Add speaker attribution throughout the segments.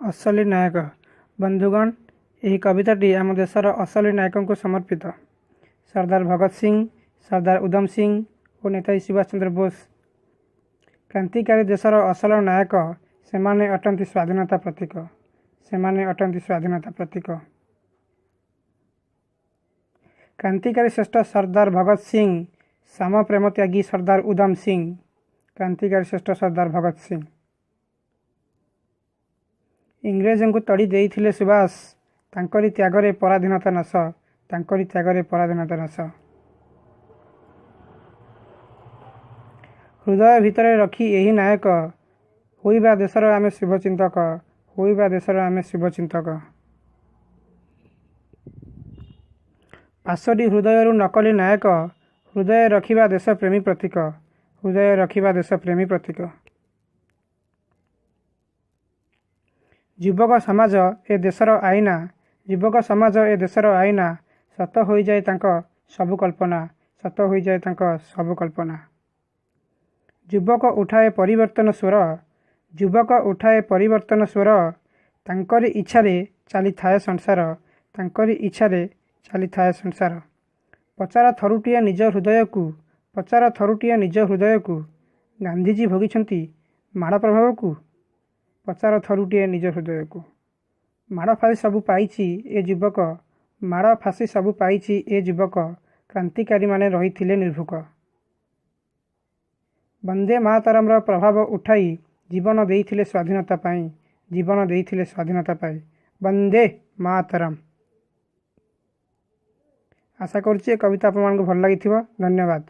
Speaker 1: ଅସଲି ନାୟକ। ବନ୍ଧୁଗଣ, ଏହି କବିତାଟି ଆମ ଦେଶର ଅସଲି ନାୟକଙ୍କୁ ସମର୍ପିତ। ସର୍ଦ୍ଦାର ଭଗତ ସିଂ, ସର୍ଦ୍ଦାର ଉଧମ ସିଂ ଓ ନେତାଜୀ ସୁଭାଷ ଚନ୍ଦ୍ର ବୋଷ କ୍ରାନ୍ତିକାରୀ ଦେଶର ଅସଲ ନାୟକ। ସେମାନେ ଅଟନ୍ତି ସ୍ୱାଧୀନତା ପ୍ରତୀକ। ସେମାନେ ଅଟନ୍ତି ସ୍ୱାଧୀନତା ପ୍ରତୀକ। କ୍ରାନ୍ତିକାରୀ ଶ୍ରେଷ୍ଠ ସର୍ଦ୍ଦାର ଭଗତ ସିଂ, ସାମ ପ୍ରେମ ତ୍ୟାଗୀ ସର୍ଦ୍ଦାର ଉଧମ ସିଂ। କ୍ରାନ୍ତିକାରୀ ଶ୍ରେଷ୍ଠ ସର୍ଦ୍ଦାର ଭଗତ ସିଂ। ଇଂରେଜଙ୍କୁ ତଡ଼ି ଦେଇଥିଲେ ସୁଭାଷ, ତାଙ୍କରି ତ୍ୟାଗରେ ପରାଧୀନତା ନାଶ। ତାଙ୍କରି ତ୍ୟାଗରେ ପରାଧୀନତା ନାଶ। ହୃଦୟ ଭିତରେ ରଖି ଏହି ନାୟକ, ହୋଇବା ଦେଶର ଆମେ ଶୁଭଚିନ୍ତକ। ହୋଇବା ଦେଶର ଆମେ ଶୁଭଚିନ୍ତକ। ପାଶୋରି ହୃଦୟରୁ ନକଲି ନାୟକ, ହୃଦୟ ରଖିବା ଦେଶପ୍ରେମୀ ପ୍ରତୀକ। ହୃଦୟ ରଖିବା ଦେଶପ୍ରେମୀ ପ୍ରତୀକ। ଯୁବକ ସମାଜ ଏ ଦେଶର ଆଇନା। ଯୁବକ ସମାଜ ଏ ଦେଶର ଆଇନା। ସତ ହୋଇଯାଏ ତାଙ୍କ ସବୁ କଳ୍ପନା। ସତ ହୋଇଯାଏ ତାଙ୍କ ସବୁ କଳ୍ପନା। ଯୁବକ ଉଠାଏ ପରିବର୍ତ୍ତନ ସ୍ୱର। ଯୁବକ ଉଠାଏ ପରିବର୍ତ୍ତନ ସ୍ୱର। ତାଙ୍କରି ଇଚ୍ଛାରେ ଚାଲିଥାଏ ସଂସାର। ତାଙ୍କରି ଇଚ୍ଛାରେ ଚାଲିଥାଏ ସଂସାର। ପଚାର ଥରୁଟିଏ ନିଜ ହୃଦୟକୁ। ପଚାର ଥରୁଟିଏ ନିଜ ହୃଦୟକୁ, ଗାନ୍ଧିଜୀ ଭୋଗିଛନ୍ତି ମାଡ଼ ପ୍ରଭାବକୁ। ପଚାର ଥରୁଟିଏ ନିଜ ହୃଦୟକୁ। ମାଡ଼ ଫାଶୀ ସବୁ ପାଇଛି ଏ ଯୁବକ। ମାଡ଼ ଫାଶୀ ସବୁ ପାଇଛି ଏ ଯୁବକ। କ୍ରାନ୍ତିକାରୀମାନେ ରହିଥିଲେ ନିର୍ଭୁକ। ବନ୍ଦେ ମାତରମ୍ର ପ୍ରଭାବ ଉଠାଇ ଜୀବନ ଦେଇଥିଲେ ସ୍ୱାଧୀନତା ପାଇଁ। ଜୀବନ ଦେଇଥିଲେ ସ୍ୱାଧୀନତା ପାଇଁ। ବନ୍ଦେ ମାତରମ୍। ଆଶା କରୁଛି ଏ କବିତା ଆପଣମାନଙ୍କୁ ଭଲ ଲାଗିଥିବ। ଧନ୍ୟବାଦ।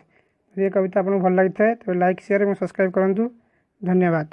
Speaker 1: ଯଦି ଏ କବିତା ଆପଣଙ୍କୁ ଭଲ ଲାଗିଥାଏ, ତେବେ ଲାଇକ୍, ସେୟାର ଏବଂ ସବସ୍କ୍ରାଇବ୍ କରନ୍ତୁ। ଧନ୍ୟବାଦ।